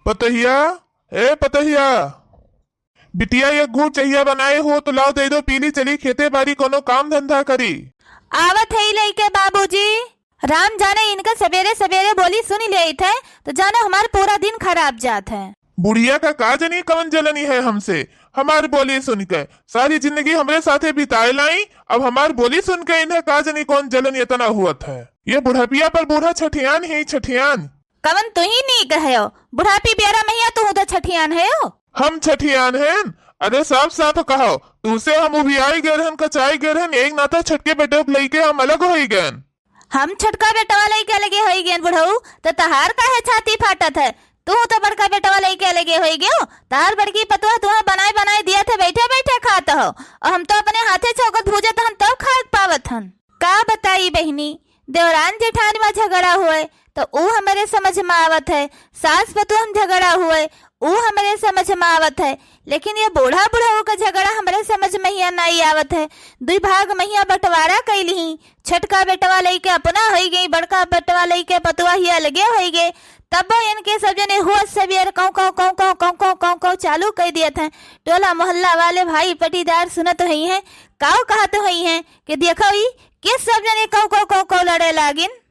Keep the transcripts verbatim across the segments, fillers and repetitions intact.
पतहिया, ए पतहिया, बिटिया एक घूंट चहिया बनाए हो तो लाओ दे दो, पी ली, चली खेते बारी कोनो काम धंधा करी। आवत है लइके बाबूजी। राम जाने इनका सबेरे सबेरे बोली सुन लेइत है तो जाने हमार पूरा दिन खराब जात है। बुढ़िया का का जनी कवन जलनी है हमसे, हमार बोली सुन के सारी जिंदगी हमरे साथे बिताए लाई, अब हमार बोली सुन के इन्हें का जनी कौन जलन इतना हुअत है। ये बुढ़पिया पर बूढ़ा छठियान है, छठियान। कवन तुही नीक हयो, बुढ़ापी बेरा महिया तुहू तो छठियान हयो। हम छठियान हैं? अरे साफ साफ कहो, तुसे हम उबियाई गए रहन, कचाई गए रहन, एक नाता छटके बेटे लइके हम अलग होई गए। हम छोटका बेटवा लइके अलगे होई गए बुढ़ऊ, तो तहार काहे छाती फाटत है? तू तो बड़का बेटवा लइके अलगे होई गयो, तहार बड़की पतोह तुहा बनाए बनाए दिया थे, बैठे बैठे खात हो, और हम तो अपने हाथे छौकत भूजत हन तब खाए पावत हन। का बताई बहिनी, देवरान जेठान में झगड़ा हुए तो ऊ हमरे समझ में आवत है, सास पतोह में झगड़ा हुए ऊ हमरे समझ में आवत है, लेकिन ये बूढ़ा बुढ़ऊ का झगड़ा हमरे समझ में ही नहीं आवत है। दुई भाग महिया बंटवारा कैली ही, छोटका बेटवा लइके अपना होई गई, बड़का बेटवा लइके पतोह ही अलगे होई गए। तब इनके सब जने हुआ सबियर कौ कौ कौ कौ कौ कौ कौ कौ चालू कर दिया था। टोला मोहल्ला वाले भाई पटीदार सुनत हुई हैं, काऊ कहत हुई हैं कि देखो ई के सब जने कौ कौ कौ कौ लड़े लागिन।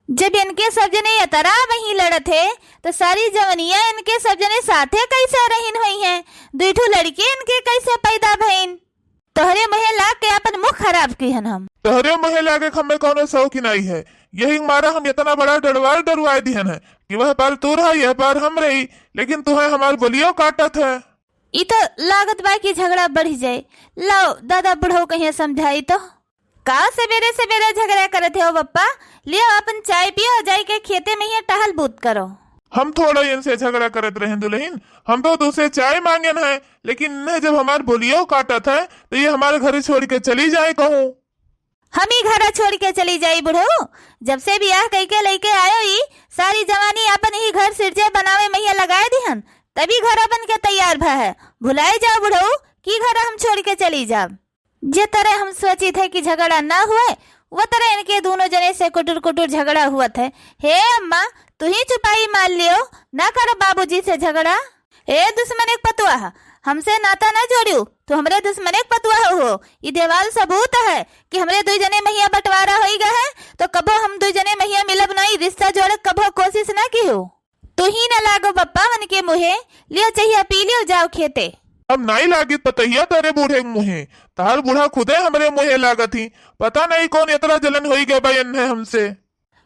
जब इनके सब जने यतरा वहीं लड़त है, तो सारी जवनिया इनके सब जने साथे कैसे रहिन हुई हैं? दुई ठो लड़के इनके कैसे पैदा भइन? तोहरे मुहे लाग के अपन मुख खराब किहन हम। तोहरे मुहे लागे के हमें कौनो शौक ही नहीं है, यही मारा हम इतना बड़ा डरवार डरवाए दिहन है कि वह पार तू रहा, यह पार हम रही, लेकिन तुहे हमार बोलियो काटत है। ई तो लागत बा कि झगड़ा बढ़ जाए। लाओ दादा बुढ़ऊ कहिया समझाई तो। का सबेरे सबेरे झगड़ा करत हो बप्पा? लियो अपन चाय पियो, जाई के खेते में ही टहल बूत करो। हम थोड़ा इनसे झगड़ा करत रहे दुल्हन, हम तो तुसे चाय मांगन है, लेकिन इन्हें जब हमार बोलियो काटत है तो ये हमारे घर छोड़ के चली जाए कहूँ। हम ही घर छोड़ के चली जाई बुढ़ऊ, जब से बियाह कई के लइके आयो ई सारी जवानी अपन ही घर सिरजे बनावे महिया लगाए दिहन, तभी घर बन के तैयार भा है। भुलाए जाओ बुढ़ऊ की घर हम छोड़ के चली जाब। जे तरह हम सोचित है कि झगड़ा ना हुए, वो तरह इनके दोनों जने से कुटुर कुटुर झगड़ा हुआ था। हे अम्मा, तू ही चुपाई मार लियो, ना करो बाबूजी से झगड़ा। ए दुश्मन एक पतुआ, हमसे नाता ना जोड़ियो, तू हमरे दुश्मन एक पतुआ हो। ई देवाल सबूत है कि हमरे दुई जने महिया बंटवारा होई गए है, तो कबो हम दुई जने महिया मिलब नहीं, रिश्ता जोड़े कबो कोशिश ना कियो। तू ही न लागो बप्पा मन के मुहे, लियो चहिया पी लियो, जाओ खेते। अब नाई लागित पतहिया तेरे बूढ़े मुहे, तहार बूढ़ा खुदे हमरे मुहे लागत ही। पता नहीं कौन इतना जलन होई गए बा इन्हें हमसे।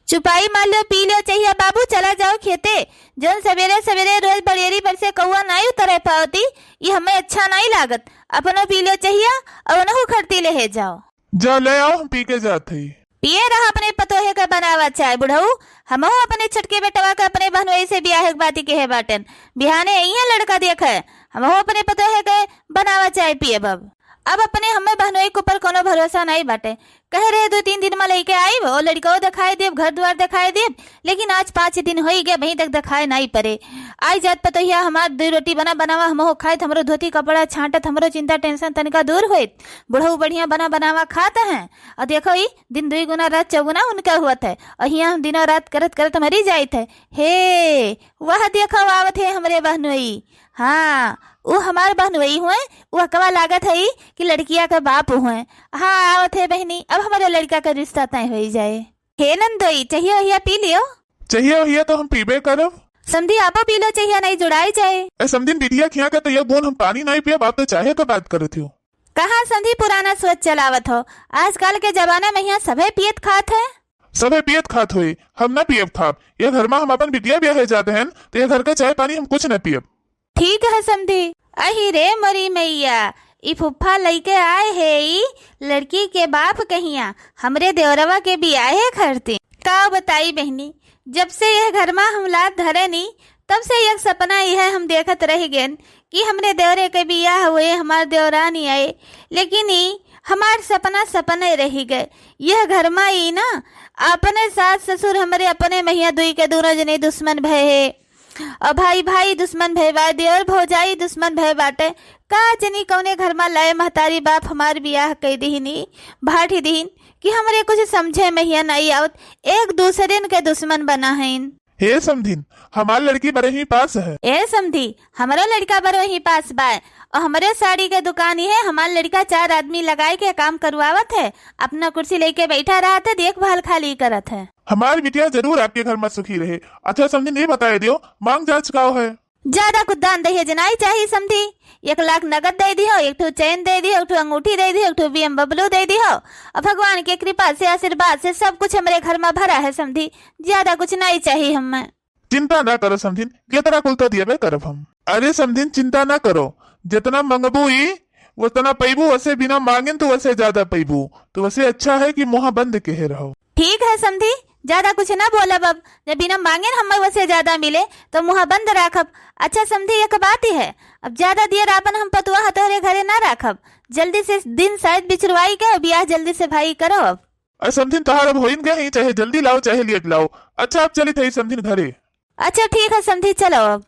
चुपाई मार लियो, पी लियो चहिया बाबू, चला जाओ खेते। जौन सवेरे सवेरे रोज बड़ेरी पर से कौआ नाई उतरे पावती, ई हमें अच्छा नाई लागत। अपनो पी लियो चहिया और उनहु खरती ले हे जाओ। जा ले आओ, हम पी के जात हई। पिए रहा अपने पतोहे के बनावा चाय बुढ़ऊ, हमहू अपने छोटके बेटवा के अपने बहनोई से बियाह के बाती कहे बाटेन। बिहाने अइहें लड़का देखे, हमहू अपने पतोहे के बनावा चाय पियब। अब, अब अपने हमें बहनोई के ऊपर कोनो भरोसा नाई बाटे। कहे रहे दो तीन दिन में लइके आइब, ओ लड़काओ देखाए देब, घर द्वार देखाए देब, लेकिन आज पाँच दिन होई गए, अभी तक देखाए नाई परे। आई जात पतोहिया हमार दो रोटी बना बनावा, हमहू खाइत, हमरो धोती कपड़ा छांटत, हमरो चिंता tension तनिका दूर होइत। बुढ़ऊ बढ़िया बना बनावा खात हैं। और देखो ई दिन दुई गुना रात चौगुना उनका हुआ था, और हियां हम दिनों रात करत करत मरी जाइत है। हे, वह देखो आवत है हमरे बहनोई। हाँ, उ हमार बहनोई हुए, उ अकवा लागत है कि लड़किया के बाप हुए। हाँ, आवत है बहनी, अब हमारे लड़का का रिश्ता तय होई जाए। हे नंदोई, चहिया वहिया पी लियो। चहिया वहिया तो हम पीबे करब। समधी आपो पी लो, चहिया नहीं जुड़ाई जाए। ए समधिन, बिटिया खिया के तो ये बून हम पानी नहीं पियब, आप तो चाहे का बात करत हो। कहाँ समधी पुराना सोच चलावत हो, आजकल के जमाना में यहाँ सभे पियत खात है। सभे पियत खात होई, हम न पियब खाब। ये घर में हम अपन बिटिया ब्याहे जाते हैं, तो ये घर का चाय पानी हम कुछ न पियब। ठीक है समधी। अही रे मोरी मैया, ई फुफ्फा लइके आए हे ई लड़की के बाप कहिया, हमरे देवरवा के बियाहे खरती। का बताई बहनी, जब से यह घर में हम लात धरे नी, तब से एक सपना यह हम देखत रह गेन कि हमरे देवरे के बियाह हुए, हमार देवरानी आए, लेकिन ई हमार सपना सपने रह गए। यह घर में ई ना, अपने सास ससुर हमरे अपने मैया दुई के दोनों जने दुश्मन भय है, और भाई भाई दुश्मन भय बा, देवर भौजाई दुश्मन भय बाटे। का जनी कौने घर में लाए महतारी बाप हमार बियाह कई दिहिनी, भाठी दिहिन कि हमरे कुछ समझे में हिया नहीं आवत, एक दूसरे के दुश्मन बना हईन। ए समधिन, हमार लड़की बरही पास है। ए समधी, हमरो लड़का बरही पास बा। और हमरे साड़ी के दुकान ही है, हमार लड़का चार आदमी लगाए के काम करवावत है, अपना कुर्सी लेके बैठा रहत है, देखभाल खाली करत है। हमार बिटिया जरूर आपके घर में सुखी रहे। अच्छा समधिन, ये बताए दियो, मांग जांच का है? ज्यादा कुछ दान दहेज नाई चाही समधी। एक लाख नगद दे दिहो, एक ठो चैन दे दिहो, एक ठो अंगूठी दे दिहो, एक ठो बी एम डब्ल्यू दे दिहो। और भगवान के कृपा से, आशीर्वाद से सब कुछ हमरे घर में भरा है समधी। ज्यादा कुछ नाई चाही हमें। चिंता ना करो समधिन, केतना कुल तो दियबे करब हम। अरे समधिन, चिंता ना करो, जितना मंगबू ई उतना पैबू, वसे बिना मांगेन तो वसे ज्यादा पैबू। तो वसे अच्छा है कि मुहा बंद केहे रहो। ठीक है समधी, ज्यादा कुछ ना बोलब अब। जब बिना मांगेन हमें वसे ज्यादा मिले तो मुहा बंद राखब। अच्छा समधी, एक बात ही है, अब ज्यादा दियर आपन हम पतुआ ह तोहरे घरे ना राखब। जल्दी से दिन शायद बिछुड़वाई के बियाह जल्दी से भाई करो अब। अरे समधिन, तहार अब होइन गए ही, चाहे जल्दी लाओ चाहे लेट लाओ। अच्छा, अब चलित है समधिन घरे। अच्छा ठीक है समधी, चलो अब।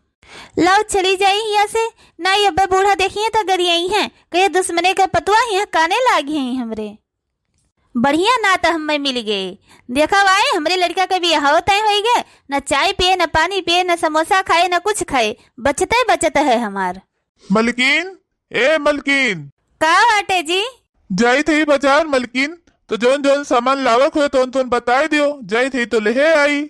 लाओ चली जाई हियाँ से, नाई अब्बे बूढ़ा देखिए तो गरियाई हैं, कहे दुश्मने के पतुआ हियाँ काने लागी हैं हमरे। बढ़िया नात हमें मिल गए। देखा वाए, हमरे लड़का के बियाह तय होई गए, न चाय पिए, न पानी पिए, न समोसा खाए, न कुछ खाए, बचते बचत है हमार। मलकिन, ए मलकिन। का बाटे जी? जाई थी बाजार मलकिन, तो जौन जौन सामान लावक हुए तौन तौन बताए दियो, जाई थी तो लेहे आई।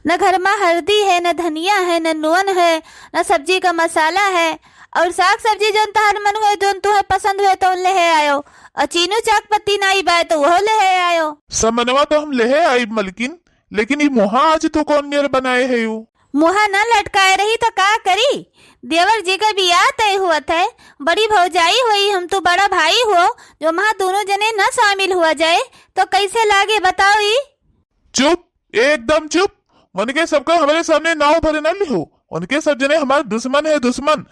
न घर में हल्दी है, न धनिया है, न नून है, न सब्जी का मसाला है, और साग सब्जी जौन तहार मन हुए, जौन तुहे पसंद हुए तौन लेहे आयो। और चीनू चाक पत्ती नाई बाय तो वहो लेहे आयो। समनवा तो हम लेहे आई मलकिन, लेकिन ई मुहा आज तू कौन मेर बनाए है यू? मुहा न लटकाए रही तो का करी? देवर जी के बियाह तय हुआ थे, बड़ी भौजाई हुई, हम तो बड़ा भाई हुओ, जो वहाँ दोनों जने न शामिल हुआ जाए तो कैसे लागे बताओ ई? चुप, एकदम चुप। उनके सबका हमारे सामने नाव भरे न लिहो। उनके सब जने हमार दुश्मन है, दुश्मन।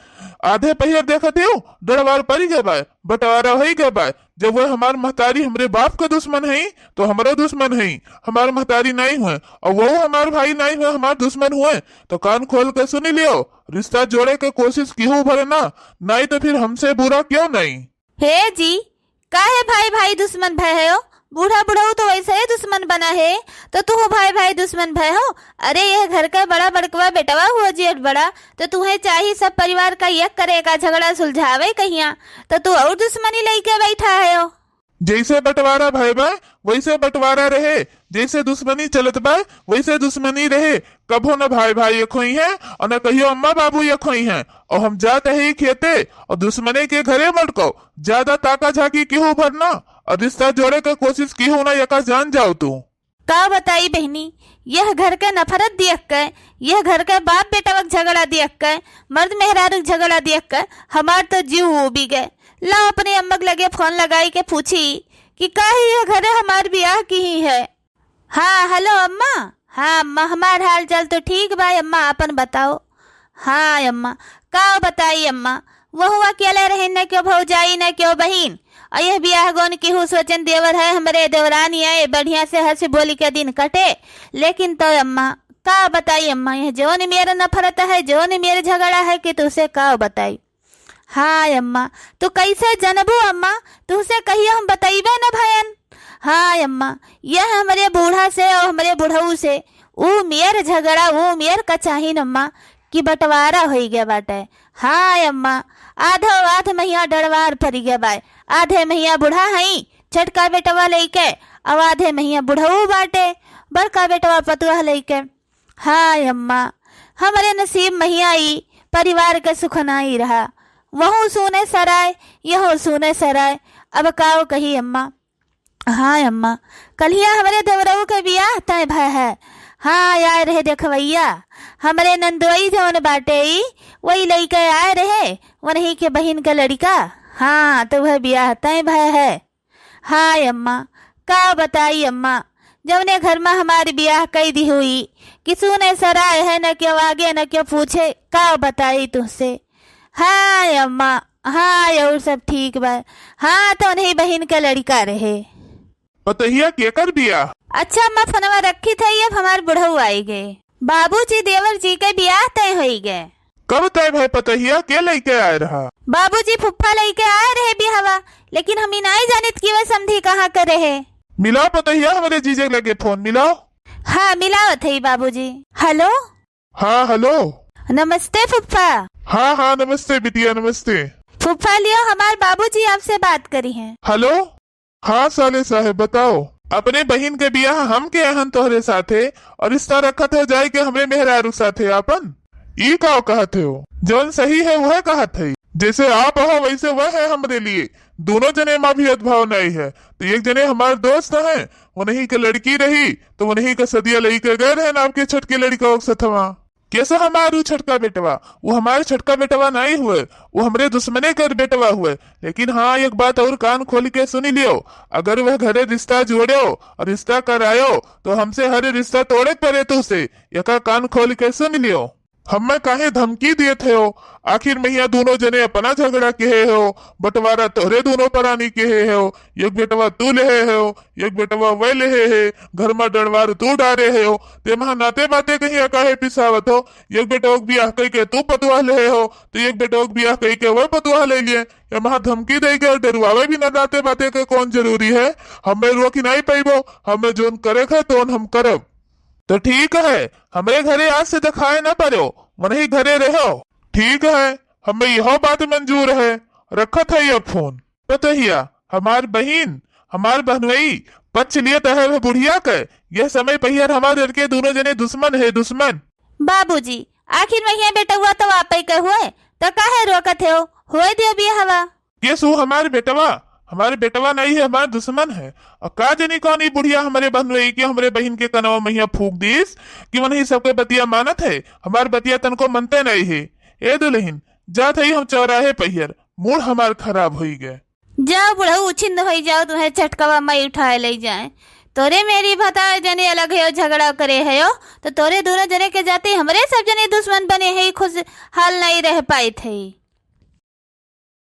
आधे पहियर देखत हो, डरवार पड़ी गए बाय, बंटवारा होई गए बाय। जब वह हमार महतारी हमरे बाप के दुश्मन है, तो हमरो दुश्मन है। हमार महतारी नाई हुए, और वो हमार भाई नाई हुए, हमार दुश्मन हुए, तो कान खोल के सुनी लियो, रिश्ता जोड़े के कोशिश किहू भर ना, नाई तो फिर हमसे बुरा क्यों नाई। हे जी, काहे भाई भाई दुश्मन भय हो? बूढ़ा बुढ़ऊ तो वैसे ही दुश्मन बना है, तो तू भाई भाई दुश्मन भय हो? अरे, यह घर का बड़ा बड़कवा बेटवा हुआ जेठ बड़ा, तो तुहे चाही सब परिवार का एक करे का, झगड़ा सुलझावे कहिया, तो तू और दुश्मनी लेके बैठा है हो। जैसे बंटवारा भय बा, वैसे बंटवारा रहे, जैसे दुश्मनी चलत बा, वैसे दुश्मनी रहे। कभो न भाई भाई एक होई हैं और न कहियो अम्मा बाबू एक होई हैं। और हम जात ही खेते और दुश्मने के घरे मटको, ज्यादा ताका झाकी केहू भर ना और रिश्ता जोड़े के कोशिश केहू ना, यका जान जाओ तू। का बताई बहनी, यह घर के नफरत देख के, यह घर के बाप बेटवक झगड़ा देख के, मर्द मेहरारू झगड़ा देख के हमार तो जीव उबी गए। ला अपने अम्मक लगे फोन लगाई के पूछी कि काहे यह घरे हमार बियाह किही है। हाँ, हेलो अम्मा। हाँ अम्मा, हमार हाल चाल तो ठीक बा अम्मा, आपन बताओ। हाँ अम्मा, का बताई अम्मा, वहू अकेले रहे, न क्यों भौजाई न क्यों बहिन। और यह बियाह गौन केहू सोचन देवर है, हमरे देवरानी है, बढ़िया से हंस बोली के दिन कटे। लेकिन तो अम्मा, का बताई अम्मा, यह जौन मेर नफरत है, जौन मेर झगड़ा है कि तुसे का बताई। हाँ अम्मा, तू कैसे जनबू अम्मा, तुहसे कहियो हम बतइबे न भयन। हाँ अम्मा, यह हमरे बूढ़ा से और हमरे बुढ़ऊ से ऊ मेर झगड़ा, ऊ मेर कचाहिन अम्मा, कि बंटवारा होई गया बाटे। हाँ अम्मा, आधो आध महिया डरवार पड़ गया बाय। आधे महिया बूढ़ा हई, छोटका बेटवा लइके, और आधे महिया बुढ़ऊ बाटे, बड़का बेटवा पतुआ लइके। हाय अम्मा, हमरे नसीब महिया ई परिवार के सुख नाई रहा। वहू सूने सराय, यहू सूने सराय। अब काव कही अम्मा। हाय अम्मा, कल्हिया हमरे देवरऊ के बियाह तय भय है। हाँ, आए रहे देखवैया, हमरे नंदोई जौन बाटे ई, वही लइके आए रहे, वनही के बहिन के लड़िका। हाँ, तो वह बियाह तय भय है। हाय अम्मा, का बताई अम्मा, जौने घर मा हमार बियाह कई दिहुई, कि सूने सराय है, न क्यों आगे न क्यों पूछे, का बताई तुहसे। हाय अम्मा, हाय, और सब ठीक बा। हाँ, तो उन्हीं बहिन के लड़िका रहे। पतहिया केकर बियाह? अच्छा अम्मा, फोनवा रखी थई, अब हमार बुढ़ऊ आई गए। बाबूजी, देवर जी के बियाह तय होई गए। कब तय भय पतहिया, के लइके आए रहा? बाबूजी, फुफ्फा लइके आए रहे बियाहवा, लेकिन हम ई नाई जानित कि वह समधी कहाँ के रहे। मिलाओ पतहिया, हमरे जीजे लगे फोन मिलाओ। हाँ, मिलावत है बाबूजी। हेलो। हाँ, हेलो। नमस्ते फुफ्फा। हाँ, हाँ, नमस्ते बिटिया, नमस्ते। फुफ्फा लियो, हमार बाबूजी आपसे बात करी हैं। हेलो। हाँ साले साहेब, बताओ। अपने बहिन के बियाह हम के अहन तोहरे साथे, और रिश्ता रखत हो जाए के हमरे मेहरारू साथे आपन? ई का कहत हो? जौन सही है वह कहत है। जैसे आप हो वैसे वह है हमरे लिए। दोनों जने मा भेदभाव नहीं है। तो एक जने हमार दोस्त हैं, उन्हीं के लड़की रही, तो उन्हीं के सदिया लइके गए रहे ना आपके छोटके लड़का के सथवा। कैसे हमार उ छोटका बेटवा? वो हमार छोटका बेटवा नहीं हुए, वो हमरे दुश्मने कर बेटवा हुए। लेकिन हाँ, एक बात और कान खोल के सुन लियो, अगर वह घरे रिश्ता जोड़ो और रिश्ता करायो, तो हमसे हर रिश्ता तोड़े पड़े तुसे। एका कान खोल के सुन लियो। हमें काहे धमकी देत हो? आखिर में यहाँ दोनों जने अपना झगड़ा केहे हो, बंटवारा तोहरे दोनों परानी केहे हो, एक बेटवा तू लेहे हो, एक बेटवा वह लेहे है, घर में डंडवार तू डारे हो, ते महा नाते बाते कहीं काहे पिसावत हो? एक बेटवा के बियाह कई के तू पतवाह लेहे हो, तो एक बेटवा के बियाह कई के वह पतवाह ले लिए। ये महा धमकी दे के और डरवावे भी ना नाते बाते के कौन जरूरी है? हमें रोक ही नहीं पाइबो, हमें जोन करे है तोन हम करब। तो ठीक है, हमरे घरे आज से दिखाए ना पड़ो, वहीं घरे रहो। ठीक है, हमें यह बात मंजूर है। रखत है ये फोन। पतोहिया, हमार बहिन, हमार बहनोई, पक्ष लिए तहे वह बुढ़िया के, यह समय पहियर हमार लड़के दोनों जने दुश्मन है, दुश्मन। बाबूजी, आखिर में ये बेटवा तो आपे के हुए, तो काहे रोकत हो? होए दियो बियाहवा। ये सु हमार बेटवा, हमार बेटवा नहीं है, हमार दुश्मन है। और का जनी कौन ई बुढ़िया हमरे बहनोई के, हमरे बहिन के कनवा महिया फूंक दीस कि वही सबके बतिया मानत है, हमार बतिया तनको मनते नहीं है। ए दुल्हन, जात हई हम चौराहे पहियर, मूड हमार खराब होई गए। जाओ बुढ़ऊ, उछिंद होई जाओ, तुम्हें झटकवा मई उठाए ले जाए। तोरे मेरी भतार जने अलग है, झगड़ा करे है, तो तोरे दोनों जने के जाते हमरे सब जने दुश्मन बने है, खुशहाल नहीं रह पाए थे।